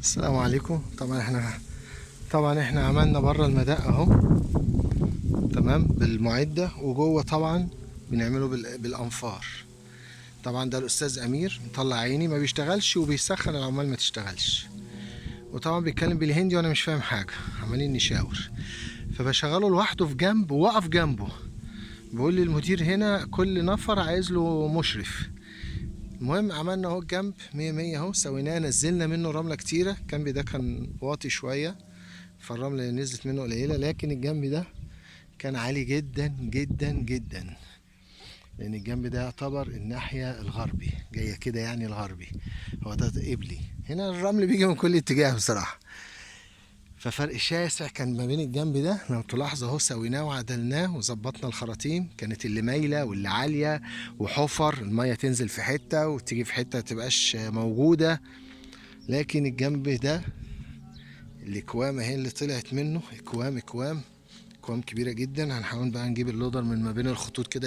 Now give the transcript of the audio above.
السلام عليكم. طبعا احنا عملنا بره المدق اهو، تمام، بالمعدة، وجوه طبعا بنعمله بالانفار. طبعا ده الاستاذ امير مطلع عيني، ما بيشتغلش وبيسخن العمال ما تشتغلش، وطبعا بيتكلم بالهندي وانا مش فاهم حاجة، عمالين نشاور. فبشغله لوحده في جنب ووقف جنبه، بيقول لي المدير هنا كل نفر عايز له مشرف. المهم عملنا اهو الجنب مية مية اهو، سويناه، نزلنا منه رملة كتيرة. الجنب ده كان واطي شوية فالرملة اللي نزلت منه قليلة، لكن الجنب ده كان عالي جدا جدا جدا، لأن الجنب ده يعتبر الناحية الغربي جاية كده، يعني الغربي هو ده قبلي. هنا الرمل بيجي من كل اتجاه بصراحة، ففرق شاسع كان ما بين الجنب ده. لو تلاحظوا اهو سويناه وعدلناه وظبطنا الخراطيم، كانت اللي مايلة واللي عالية وحفر، المية تنزل في حتة وتيجي في حتة تبقاش موجودة. لكن الجنب ده الاكوام اهي اللي طلعت منه، اكوام اكوام اكوام كبيرة جدا. هنحاول بقى نجيب اللودر من ما بين الخطوط كده.